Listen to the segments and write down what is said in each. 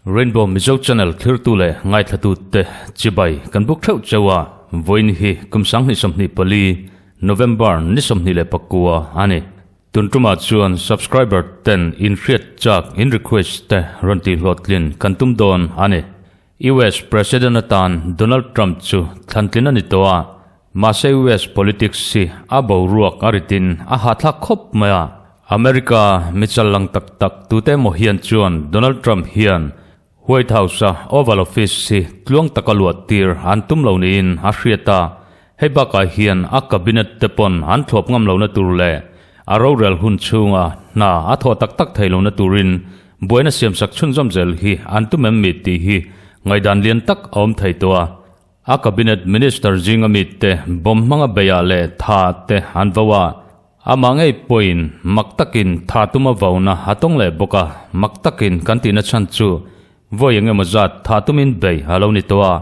Rainbow Mizo Channel thirtu leh ngaithlatute chibai kan buk theuh cheu a, vawiin hi kum 2024 November ni 29 a ni. Tun tumah chuan subscriber ten in hriat chak in request te rawn tih hlawhtlin kan tum dawn a ni. US President atan Donald Trump chu thlantlin a ni tawh a, mahse US politics hi a boruak a ritin a hahthlak khawp mai a. America mi chal lang tak tak tute emaw hian chuan Donald Trump hian White House-a Oval Office hi tluang taka luah tir an tum lo niin a hriat a, hei bakah hian a cabinet te pawn an thlawp ngam lohna tur leh a rorel hun chhunga hna a thawh tak tak thei lohna turin Buaina siamsak chhunzawm zel hi an tum em mi tih hi ngaihdan lian tak a awm thei tawh a. A cabinet minister zinga mite bawm hmanga beiah leh tha te an vo a, amah ngei pawhin mak takin tha tuma vona a tawng leh bawk a, mak takin kan tihna chhan chu vawi eng emaw zat tha tumin bei a lo ni tawh a.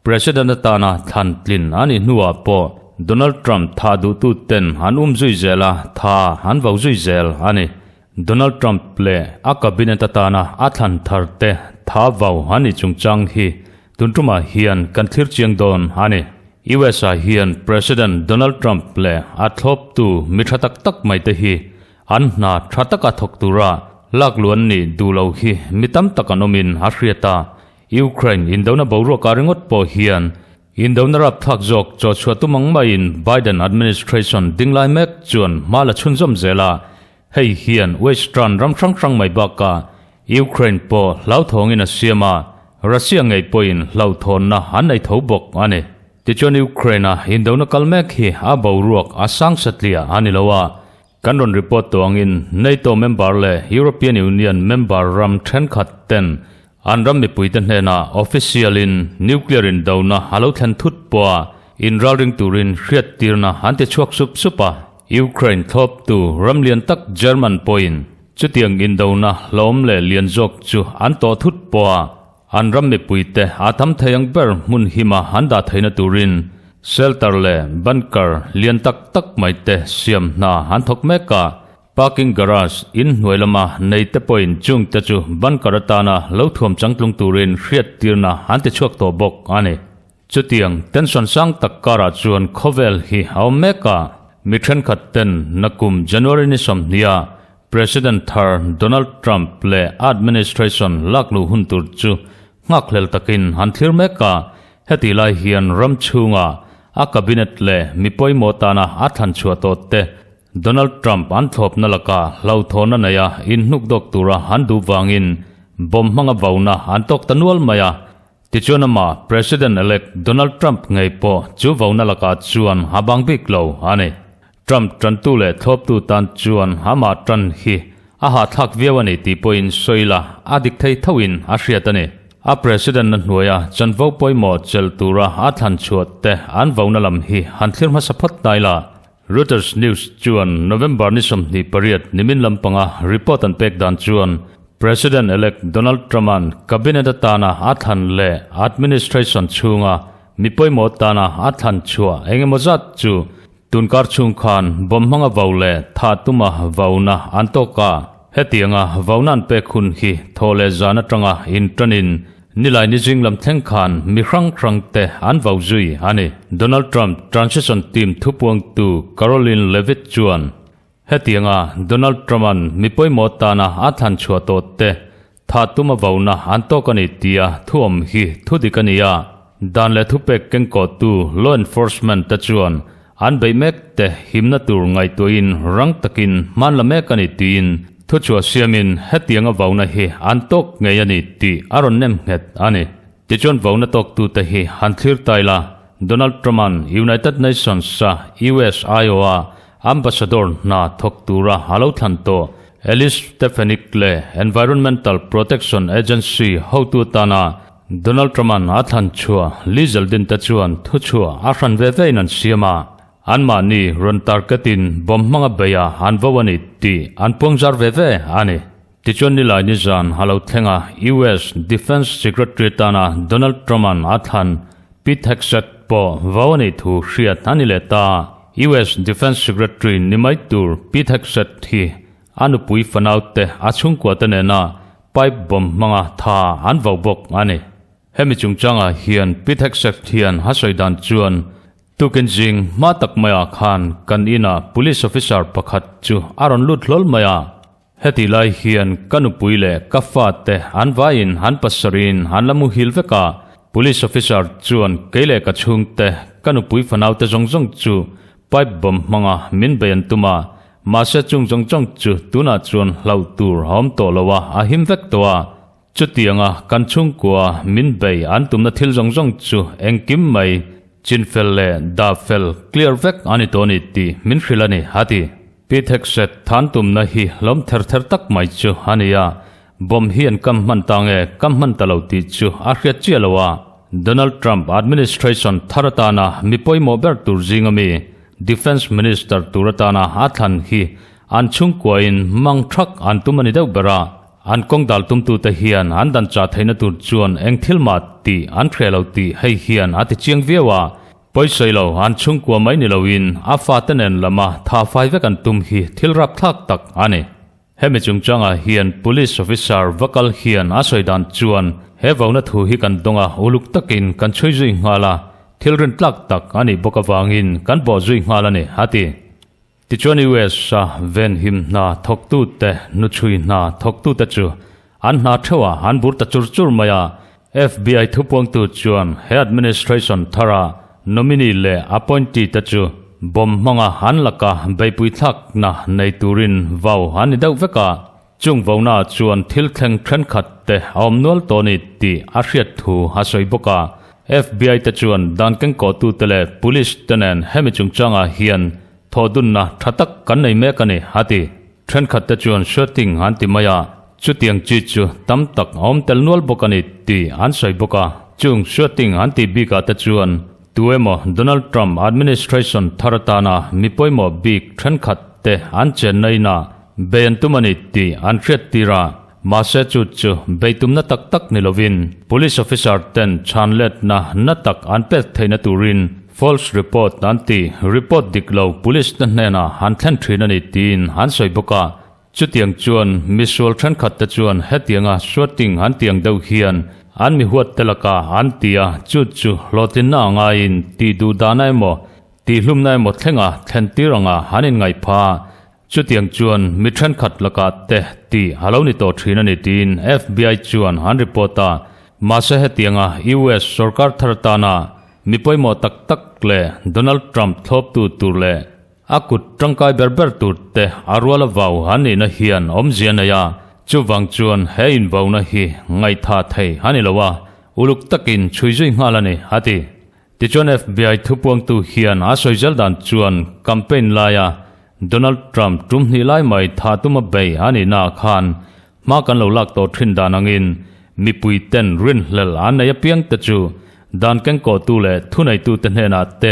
President atana thlan tlin a nih hnuah pawh Donald Trump tha duhtuten an um zui zel a, tha an vo zui zel a ni. Donald Trump leh a cabinet atana a thlan thar te tha vau a nih chungchang hi tun tumah hian kan thlir chiang dawn a ni. US ah hian President Donald Trump leh a thlawptu mi tha tak tak mai te hi an hna tha taka thawk tura lak luan nih duh lo hi mi tam tak an awmin a hriat a, Ukraine indona boruak ah ringawt pawh hian Indona rapthlak zawk chaw chhuah tum ang maiin Biden administration dinglai mek chuan hma la chhunzawm zel a, hei hian Western ram hrang hrang mai bakah Ukraine pawh hlauthawngin a siam a, Russia ngei pawhin hlauhthawnna an nei tho bawk a ni. Tichuan Ukraine-a indona kal mek hi a boruak a sang satliah a ni lo a, kan rawn report tawh angin NATO member leh European Union member ram thenkhat ten an ram mipuite hnenah official-in nuclear indona a lo thlen thut pawha inralring turin hriattirna an ti chhuak sup sup a. Ukraine thlawptu ram lian tak German pawhin chutiang indona hlawm leh lian zawk chu an tawh thut pawha An ram mipuite a tam thei ang ber hmun hima an dah theihna turin shelter leh bunker lian tak tak mai te siam hna an thawk mek a. Parking garage in hnuai lama nei te pawhin chung te chu bunker atana lo thuam changtlung turin hriattirna an ti chhuak tawh bawk a ni. Chutiang tension sang tak karah chuan khawvel hi a awm mek a, mi thenkhat ten nakum January ni 20 ah President thar Donald Trump leh a administration lakluh hun tur chu nghakhlel takin an thlir mek a, hetih lai hian ram chhunga a cabinet leh mi pawimawh tana a thlan chhuah tawh te Donald Trump an thlawpna lakah hlauhthawnna neia inhnukdawk tura an duh vangin bomb hmanga vauna an tawk ta nual mai a. Tichuan amah President-elect Donald Trump ngei pawh chu vauna lakah chuan a bang bik lo a ni. Trump tantu leh thlawptu tan chuan amah tan hi a hahthlak viau a ni tih pawhin sawi la a dik thei thoin a hriat a ni. A President-na hnuaia chanvo pawimawh chelh tura a thlan chhuah te an vauna lam hi han thlir hmasa phawt hnai la. Reuters News chuan November ni 28 nimin lampanga report an pek dan chuan President-elect Donald Trump-a'n Cabinet atana a thlan leh administration chhunga mi pawimawh tana a thlan chhuah eng emaw zat chu tunkar chhung khan bomb hmanga vau leh tha tuma vauna an tawk a. Hetianga vauna an pek hun hi thaw leh zan atanga inṭanin nilai ni zing lam thleng khan mi hrang hrang te an vau zui a ni. Donald Trump transition team thupuangtu Karoline Leavitt chuan Hetianga Donald Trump-a'n mi pawimawh tana a thlan chhuah tawh te tha tuma vauna an tawk a ni tia thu awm hi thu dik a ni a, dan leh thupek kengkawhtu law enforcement te chuan an beih mek te himna tur ngaihtuahin rang takin hman la mek a ni tiin thuchhuah siamin hetianga vauna hi an tawk ngei a ni tih a rawn nem nghet a ni. Tichuan vauna tawktute hi han thlir tai la, Donald Trump-a'n United Nations-a USIO-a Ambassador hna thawk tura a lo thlan tawh Elise Stefanik leh Environmental Protection Agency hotu atana Donald Trump-a'n a thlan chhuah Lee Zeldin te chuan thuchhuah a hran ve vein an siam a, anmahni rawn target-in bomb hmanga beia an vo a ni tih an puangzar ve ve a ni. Tichuan nilai nizan a lo thleng a, US Defence Secretary atana Donald Trump-a'n a thlan Pete Hegseth. pawh vau a nih thu hriat a ni leh ta. US Defence Secretary ni mai tur Pete Hegseth hi a nupui fanaute a chhungkuate nena pipe bomb hmanga tha an vau bawk a ni. Hemi chungchangah hian Pete Hegseth hian a sawi dan chuan Tukin zing hma tak maiah khan kan inah police officer pakhat chu a rawn lut hlawl mai a. Hetih lai hian ka nupui leh ka fate an vaiin an pasarih-in an la muhil vek a. Police officer chuan kei leh ka chhungte, ka nupui fanaute zawng zawng chu pipe bomb hmanga min bei an tum a. Mahse chung zawng zawng chu tunah chuan hlauh tur a awm tawh lo a, a him vek tawh a. Chutianga kan chhungkua min bei an tumna thil zawng zawng chu engkim mai chinfel leh dahfel clear vek a ni tawh a ni tih min hrilh a ni, a ti. Pi Thekset than tumna hi hlawm ther ther tak mai chu a ni a, bomb hi an kam hman ta nge kam hman ta lo tih chu a hriat chiah lo a. Donald Trump administration thar atana mi pawimawh ber tur zinga mi Defence Minister tur atana a thlan hi an chhungkuain mang thak an tum a ni deuh ber a. An kawng dal tumtute hian an dan chah theihna tur chuan eng thil mah tih an hreh lo tih hei hian a ti chiang viau a. Pawisawi lo, an chhungkua mai ni loin a fate nen lama tha fai vek an tum hi thil rapthlak tak a ni. Hemi chungchangah hian Police Officer va kal hian a sawi dan chuan he vauna thu hi kan dawng a, uluk takin kan chhui zui nghal a, thil rintlak tak a nih bawk avangin kan bawh zui nghal a ni, a ti. Tichuan US-a venhim hna thawktute, hnuchhui hna thawktute chu an hna theuhah an bur ta chur chur mai a. FBI thupuangtu chuan he administration thara nominee leh appointee te chu bomb hmanga an laka beipui thlakna nei turin vau an ni deuh vek a. Chung vauna chuan thil thleng thenkhat te a awm nual tawh a ni tih a hriat thu a sawi bawk a. FBI te chuan dan kengkawhtute leh police te nen hemi chungchangah hian thawhdunna tha tak kan nei mek a ni, a ti. Thenkhat te chuan shooting an ti mai a, chutiang chi chu tam tak a awm tel nual bawk a ni tih an sawi bawk a. Chung shooting an tih bikah te chuan tu emaw Donald Trump administration thar atana mi pawimawh bik thenkhat te an chenna inah Bei an tum a ni tih an hriat tir a, mahse chu chu bei tumna tak tak ni lovin Police officer ten chhan letna na tak an pek theihna turin false report an ti, report dik lo police te hnenah an thlen thin a ni tiin an sawi bawk a. Chutiang chuan misual thenkhat te chuan hetianga suating an tiang deuh hian an mi huat te lakah an ti a, chu chu hlawhtlinna a ngaiin tih duh dana emaw tihhlumna emaw thlenga thlen tir anga an inngaih phah. Chutiang chuan mi thenkhat lakah te tih a lo ni tawh thin a ni tiin FBI chuan an report a. Mahse hetianga US sorkar thar atana mi pawimawh tak tak leh Donald Trump thlawptu tur leh a kut tangkai ber ber tur te a rual a vau an nihna hian awmzia a nei a, chuvang chuan he invauna hi ngaihthah thei a ni lo a, uluk takin chhui zui nghal a ni, a ti. Tichuan FBI thupuangtu hian a sawi zel dan chuan campaign laia Donald Trump tum hnih lai mai thah tuma bei a nihnaah khan hma kan lo lak tawh thin dan angin mipui ten rinhlel an nei apiang te chu dan kengkawhtu leh thuneitute hnenah te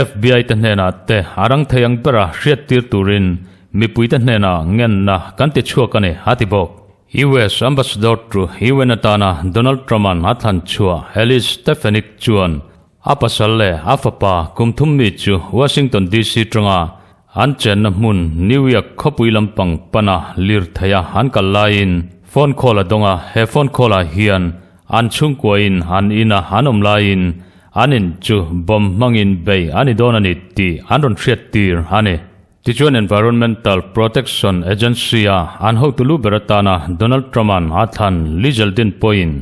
FBI te hnenah te a rang thei ang bera hriattir turin mipuite hnenah ngenna kan ti chhuak a ni, a ti bawk. US Ambassador to UN atana Donald Trump-a'n a thlan chhuah Elise Stefanik chuan a pasal leh a fapa kum thum mi chu Washington DC tanga an chenna hmun New York khawpui lampang pana lirtheia an kal laiin phone call a dawng a, he phone call-ah hian an chhungkuain an ina an awm laiin an in chu bomb hmangin bei a ni dawn a ni tih an rawn hriattir a ni. Tichuan Environmental Protection Agency-a an hotu lu ber atana Donald Trump-a'n a thlan Lee Zeldin pawhin,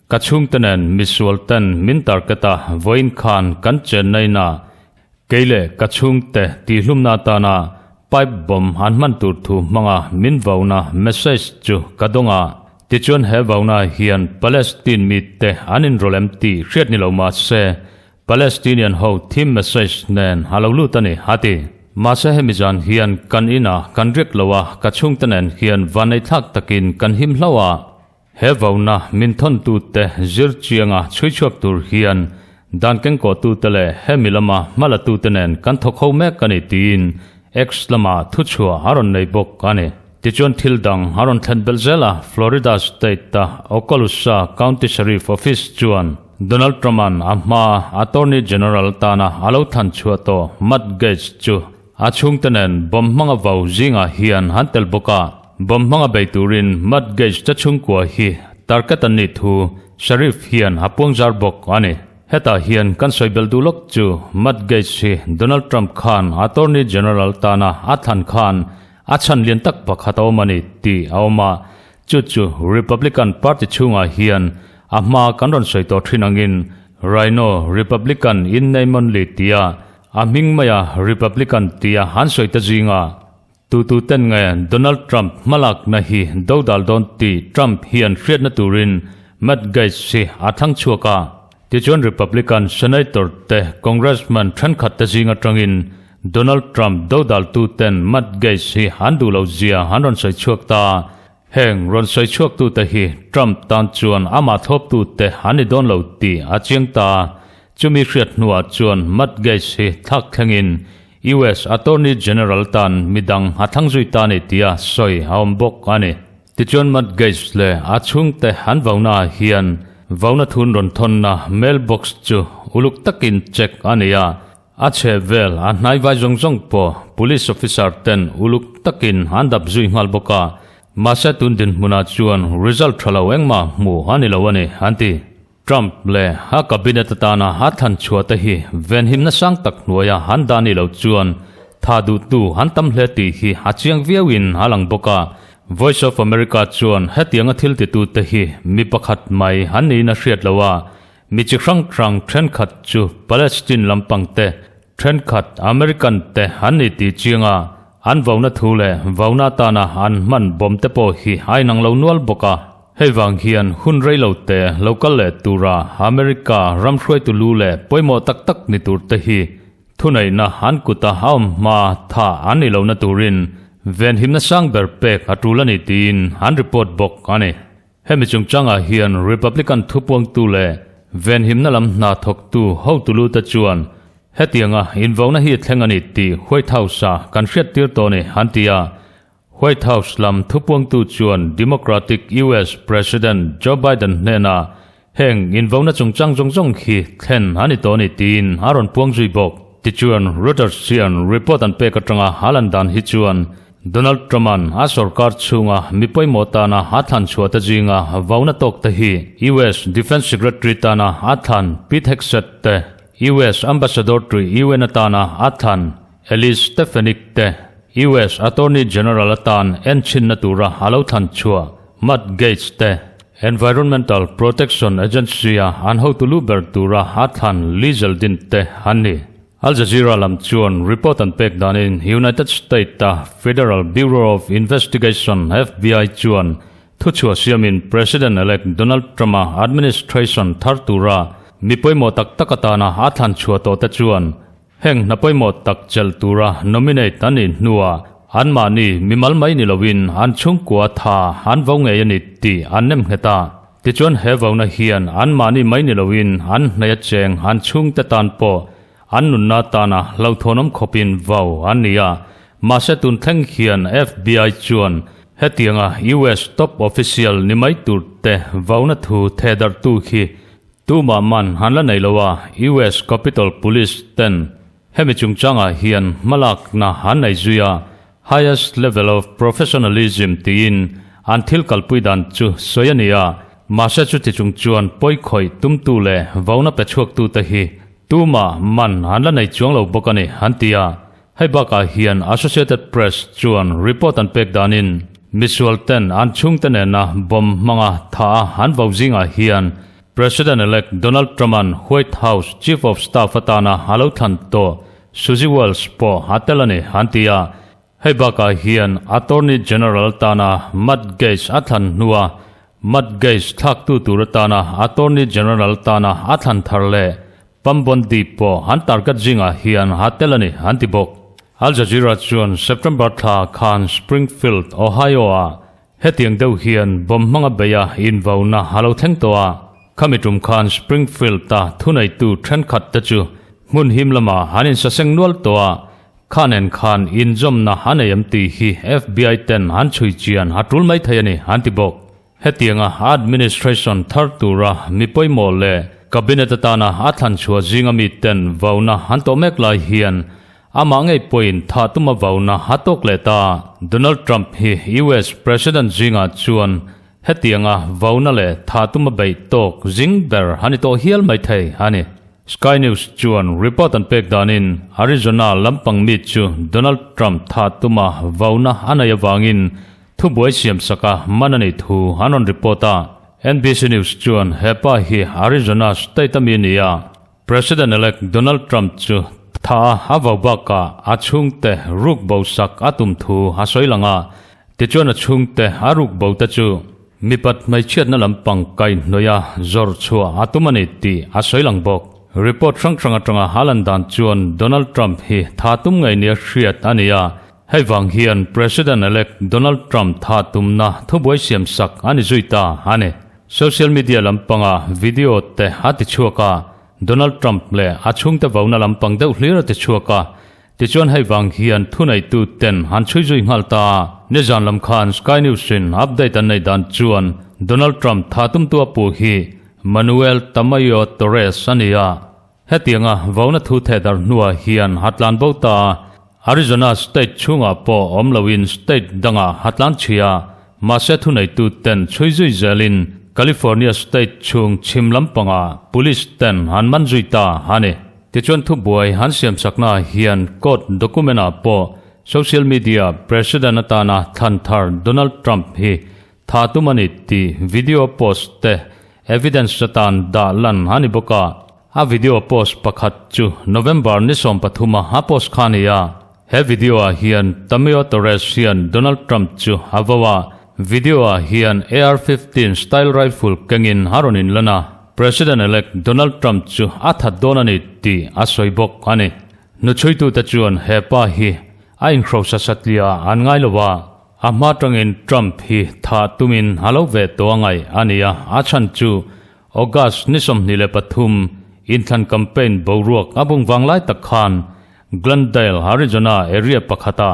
Ka chhungte nen misual ten min target a, vawiin khan kan chenna inah kei leh ka chhungte tihhlumna atana pipe bomb an hman tur thu hmanga min vauna message chu ka dawng a. Tichuan he vauna hian Palestine mite an inrawlh em tih hriat ni lo mah se, Palestinian ho thim message nen a lo lut a ni, a ti. Mahse hemi zan hian kan inah kan riak lo a, ka chhungte nen hian vanneithlak takin kan him hlauh a. He vauna min thawntute zir chianga chhui chhuak tur hian dan kengkawhtute leh hemi lama hmalatute nen kan thawk ho mek a ni tiin X lama thuchhuah a rawn nei bawk a ni. Tichuan thil dang a rawn thlen belh zel a, Florida State-a Okaloosa County Sheriff Office chuan. Donald Trump-a'n a hmaa Attorney General tana a lo thlan chhuah tawh Matt Gaetz chu a chhungte nen bomb hmanga vau zingah hian an tel bawk a. Bomb hmanga bei turin Matt Gaetz te chhungkua hi target an nih thu Sharif hian a puangzar bawk a ni. Hetah hian kan sawi belh duh lawk chu Matt Gaetz hi Donald Trump khan Attorney General tana a thlan khan a chhan lian tak pakhat a awm a ni tih a awm a. Chu chu Republican Party chhungah hian a hma kan rawn sawi tawh thin angin Rhino Republican in name only tia a hming maia Republican tia an sawi ta zinga tutu ten nge Donald Trump hmalakna hi dodal dawn tih Trump hian hriatna turin Matt Gaetz hi a thlang chhuak a. Tichuan Republican Senator te Congressman thenkhat te zing atangin Donald Trump dodaltu ten Matt Gaetz hi an duh lo zia an rawn sawi chhuak ta. Heng rawn sawi chhuak tu te hi Trump tan chuan amah thlawptu te an ni dawn lo tih a chiang ta. Chumi hriat hnuah chuan Matt Gaetz hi thlak thlengin US Attorney General tan midang a thlang zui ta ni tia sawi a awm bawk a ni. Tichuan Matt Gaetz leh a chhungte an vauna ah hian vauna thun rawn thawnna mail box chu uluk takin check a ni a, a chheh vel a hnai vai zawng zawng pawh police officer ten uluk takin an dap zui nghal bawk a, mahse tun dinhmunah chuan result tha lo engmah hmuh a ni lo a ni, an ti. Trump leh a cabinet atana a thlan chhuah te hi venhimna sang tak hnuaia an dah ni lo chuan tha duhtu an tam hle tih hi a chiang viauin a lang bawk a. Voice of America chuan hetianga thil titute hi mi pakhat mai an niin a hriat lo a, mi chi hrang hrang thenkhat chu Palestine lampang te, Thenkhat American te an ni tih chiang a, an vauna thu leh vauna atana an hman bawm te pawh hi a inang lo nual bawk a. Hei vang hian hun rei lo te lo kal leh tura America ram hruaitu lu leh pawimawh tak tak ni tur te hi thuneihna an kuta a awm hma tha an nih lohna turin venhimna sang ber pek a tul a ni tiin an report bawk a ni. Hemi chungchangah hian Republican thupuangtu leh venhimna lam hna thawktu hotu lu te chuan hetianga invauna hi thleng a ni tih White House-a kan hriattir tawh a ni, an ti a. White House lam thupuangtu chuan Democratic US President Joe Biden hnenah heng invauna chungchang zawng zawng hi thlen a ni tawh a ni tiin a rawn puang zui bawk. Tichuan Reuters hian report an pek atanga a lan dan hi chuan Donald Trump-a'n a sorkar chhunga mi pawimawh tana a thlan chhuah te zinga vauna tawk te hi US Defence Secretary tana a thlan Pete Hegseth te, US Ambassador to UN atana a thlan Elise Stefanik te, US Attorney General atan enchhinna tura a lo thlan chhuah Matt Gaetz te, Environmental Protection Agency-a an hotu lu ber tura a thlan Lee Zeldin te an ni. Al Jazeera lam chuan report an pek danin United State-a Federal Bureau of Investigation, FBI, chuan thuchhuah siamin President-elect Donald Trump-a administration thar tura mi pawimawh tak tak atana a thlan chhuah tawhte chuan heng hna pawimawh tak chelh tura nominate an nih hnuah anmahni mimal mai ni loin an chhungkua tha an vo ngei a ni tih an nem nghet a. Tichuan he vauna hian anmahni mai ni loin an hnaih a cheng an chhungte tan pawh an nunna tana hlauhthawnawm khawpin vau an ni a. Mahse tun thleng hian FBI chuan hetianga US top official ni mai tur te vauna thu thehdarhtu khi tumah man an la nei lo a, US Capitol Police ten hemi chungchangah hian hmalakna an nei zui a. Highest level of professionalism tiin an thil kalpui dan chu sawi a ni a, mahse chuti chung chuan pawi khawih tumtu leh vauna pe chhuaktute hi tumah man an la nei chuang lo bawk a ni, an ti a. Hei bakah hian Associated Press chuan report an pek danin misual ten an chhungte nena bomb hmanga tha a an vo zingah hian President-elect Donald Trump-a'n White House Chief of Staff atana a lo thlan tawh Susie Wiles pawh a tel a ni, an ti a. Hei bakah hian Attorney General atana Matt Gaetz a thlan hnua Matt Gaetz thlaktu tur atana Attorney General atana a thlan thar leh Pam Bondi pawh an target zingah hian a tel a ni, an ti bawk. Al Jazeera chuan September thla khan Springfield, Ohio-ah Hetiang deuh hian bomb hmanga beia invauna a lo thleng tawh a, khami tum khan Springfield-a thuneitu thenkhat te chu hmun him lamah an insaseng nual tawh a, kha nen khan inzawmna a nei em tih hi FBI ten an chhui chian a tul mai thei a ni, an ti bawk. Hetianga administration thar tura mi pawimawh leh. Cabinet atana a thlan chhuah zinga miten vauna an tawh mek lai hian amah ngei pawhin thah tuma vauna a tawk leh ta. Donald Trump hi US President zingah chuan hetianga vauna leh thah tuma beih tawk zing ber a ni tawh hial mai thei a ni. Sky News chuan report an pek danin Arizona lampang mi chu Donald Trump thah tuma vauna a nei avangin Thubuai siamsaka man a nih thu an rawn report a. NBC News chuan he pa hi Arizona state a mi a ni a, President-elect Donald Trump chu tha a vau bakah a chhungte ruk bo sak a tum thu a sawi lang a. Tichuan a chhungte a ruk bo te chu mipat hmeichhiatna lampang kaihhnawih a zawrh chhuah a tum a ni tih a sawi lang bawk. Report hrang hrang atanga a lan dan chuan Donald Trump hi tha tum ngei nia hriat a ni a, Hei vang hian President-elect Donald Trump tha tumna thubuai siamsak a ni zui ta a ni. Social media lampanga video te a ti chhuak a, Donald Trump leh a chhungte vauna lampang deuh hlir a ti chhuak a. Tichuan hei vang hian thuneitu ten an chhui zui nghal ta a. Nizan lam khan Sky News in update an nei dan chuan Donald Trump tha tumtu a puh hi Manuel Tamayo Torres a ni a. Hetianga vauna thu theh darh hnuah hian a tlan bo ta a, Arizona state chhungah pawh awm loin state dangah a tlan chhia a, mahse thuneitu ten chhui zui zelin California state chhung chhim lampangah police ten an man zui ta a ni. Tichuan thubuai an siamsaknaah hian court document-ah pawh social media president atana thlan thar Donald Trump hi Tha tum a ni tih video post te evidence atan dah lan a ni bawk a. A video post pakhat chu November ni 13 a a post kha a ni a. He video ah hian Tamio Torres hian Donald Trump chu a vo a. Video ah hian AR 15 style rifle kengin a rawn inlan a. President-elect Donald Trump chu a that dawn a ni tih a sawi bawk a ni. Hnuchhuitute chuan he pa hi a inhrosa satliah an ngai lo a. A hma tangin Trump hi thah tumin a lo ve tawh a ngaih a ni a, a chhan chu August ni 23 inthlan campaign boruak a bung vang lai tak khan Glendale, Arizona area pakhata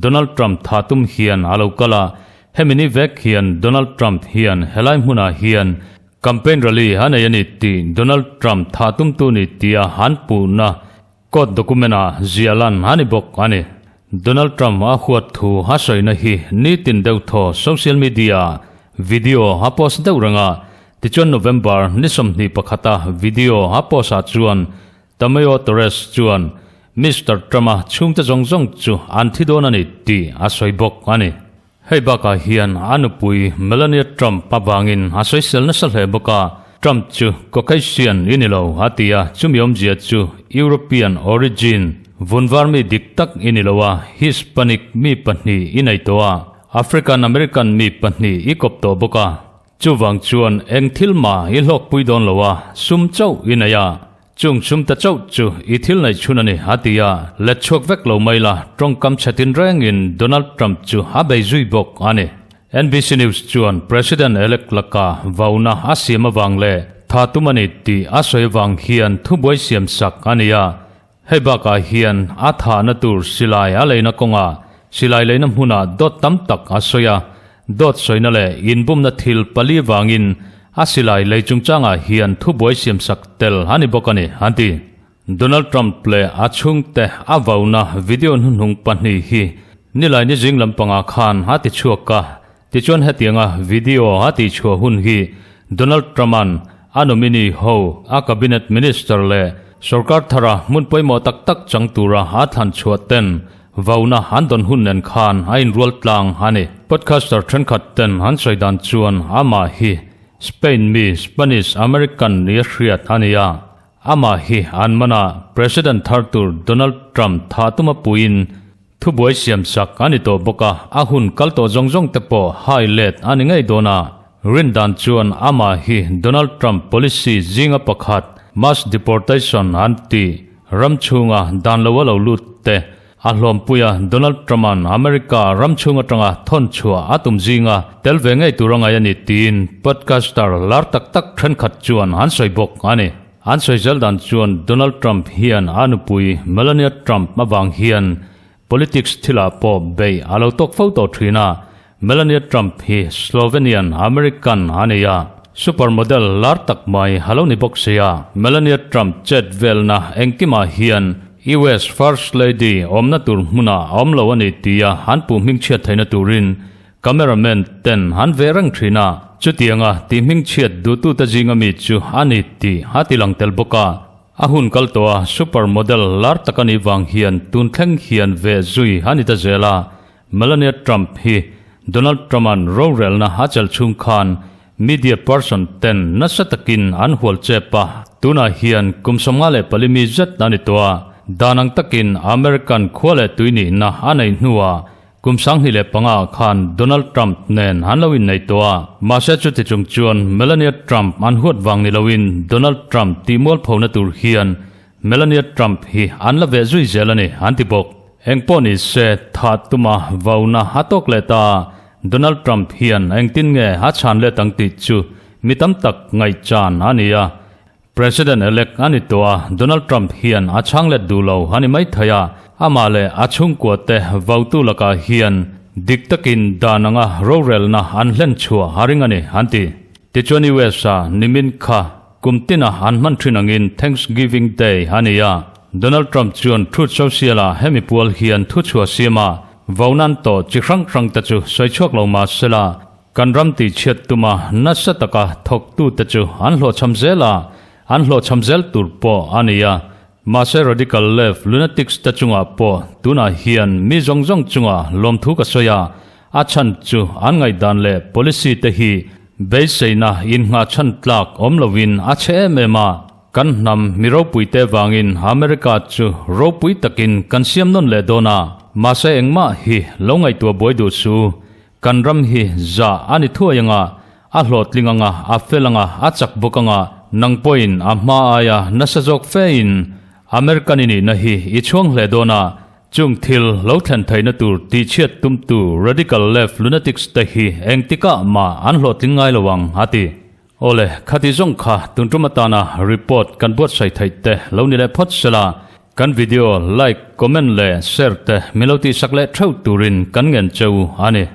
Donald Trump thah tum hian a lo kal a, hemi ni vek hian Donald Trump hian helai hmunah hian campaign rally a nei a ni tih Donald Trump thah tumtu ni tia an puhna Court document-ah ziah lan a ni bawk a ni. Donald Trump a huat thu a sawina hi nitin deuh thaw social media-ah video a post deuh reng a, tichuan November ni 21-a video a post-ah chuan Tamayo Torres chuan Mister Trump-a chhungte zawng zawng chu an thi dawn a ni tih a sawi bawk a ni. Hei bakah hian a nupui Melania Trump avangin a sawisel nasa hle bawk a, Trump chu Caucasian i ni lo a ti a, chumi awmzia chu European origin, vunvar mi dik tak i ni lo a, Hispanic mi pahnih i nei tawh a, African American mi pahnih i kawp tawh bawk a, chuvang chuan eng thil mah i hlawkpui dawn lo a, sum chauh i nei a. Chung chhum ta chauh chu i thil nei chhun a ni, a ti a. Let chhuak vek lo mai la, tawngkam chhe tinrengin Donald Trump chu a bei zui bawk a ni. NBC News chuan President-elect laka vauna a siam avang leh tha tum a ni tih a sawi avang hian thubuai siam sak a ni a. Hei bakah hian a thahna tur silai a leina kawngah silai leina hmunah dawt tam tak a sawi a, Dawt sawina leh inbumna thil pali vangin a silai lei chungchangah hian thubuai siamsak tel a ni bawk a ni, an ti. Donald Trump leh a chhungte a vauna video hnuhnung pahnih hi nilai ni zing lampangah khan a ti chhuak a, tichuan hetianga video a tihchhuah hun hi Donald Trump-a'n a nominee ho a cabinet minister leh sorkar thara hmun pawimawh tak tak chang tura a thlan chhuah ten Vauna an dawn hun nen khan a inrual tlang a ni. Podcaster thenkhat ten an sawi dan chuan amah hi Spain mi Spanish American ni a hriat a ni a, amah hi an man a President thar tur Donald Trump thah tuma puiin thubuai siamsak a ni tawh bawk a, a hun kal tawh zawng zawng te pawh hai let a ni ngei dawn a. Rin dan chuan amah hi Donald Trump policy zinga pakhat mass deportation an tih Ram chhunga dan lo a lo lut te a hlawmpui a, Donald Trump-a'n America ram chhung atanga thawn chhuah a tum zinga tel ve ngei tur a ngai a ni tiin podcaster lar tak tak thenkhat chuan an sawi bawk a ni. An sawi zel dan chuan Donald Trump hian a nupui Melania Trump avang hian politics thilah pawh beih a lo tawk fo tawh thin a, Melania Trump hi Slovenian American a ni a. Super model lar tak mai a lo ni bawk si a. Melania Trump chet velna engkimah hian US First Lady awmna tur hmunah a awm lo a ni tia an puh hmingchhiat theihna turin Cameraman ten an ve reng thin a, chutianga tih hmingchhiat duhtute zinga mi chu a ni tih a ti lang tel bawk a. A hun kal tawh a super model lar tak a nih vang hian tun thleng hian ve zui a ni ta zel a. Melania Trump hi Donald Trump-a'n rorelna a chelh chhung khan media person ten nasa takin an hual chep a, tunah hian kum 54 mi zet a ni tawh a. Dan ang takin American khua leh tui nihna a neih hnuah Kum 2005 ah khan Donald Trump nen an lo innei tawh a, mahse chuti chung chuan Melania Trump an huat vang ni loin Donald Trump tih mualphona tur hian Melania Trump hi an la veh zui zel a ni an ti bawk. Engpawh ni se thah tuma vauna a tawk leh ta a, Donald Trump hian engtin nge a chhan let ang tih chu mi tam tak ngaihchan a ni a, President-elect a ni tawh a, Donald Trump hian a chhang let duh lo a ni mai thei a, amah leh a chhungkua te votu lakah hian dik takin dan anga rorelna an hlen chhuah a ring a ni, an ti. Tichuan US-a nimin kha kum tina an hman thin angin Thanksgiving Day a ni a, Donald Trump chuan Truth Social-ah hemi pual hian thuchhuah siam a, vo nan tawh chi hrang hrang te chu sawi chhuak lo mah sela, Kan ram tihchhiat tuma nasa taka thawktute chu an hlawhchham zel a, an hlawhchham zel tur pawh a ni a. Mahse radical left lunatics te chungah pawh tunah hian mi zawng zawng chunga lawmthu ka sawi a, a chhan chu an ngaihdan leh policy te hi beiseina innghahchhan tlak awm loin a chhe em em a. Kan hnam mi ropuite vangin America chu ropui takin kan siam nawn leh dawn a, mahse engmah hi lo ngaihtuah buai duh su. Kan ram hi zah a ni thuai anga, a hlawhtling anga, a fel anga, a chak bawk anga, nang pawhin a hma aia nasa zawk fein American i nihna hi i chhuang hle dawn a, chung thil lo thlen theihna tur tihchhiat tumtu radical left lunatics te hi engtikah mah an hlawhtling ngai lo ang, a ti. Awle, khati zawng kha tun tum atana report kan buatsaih theih te lo ni leh phawt sela, kan video like, comment leh share te min lo tihsak leh theuh turin kan ngen cheu a ni.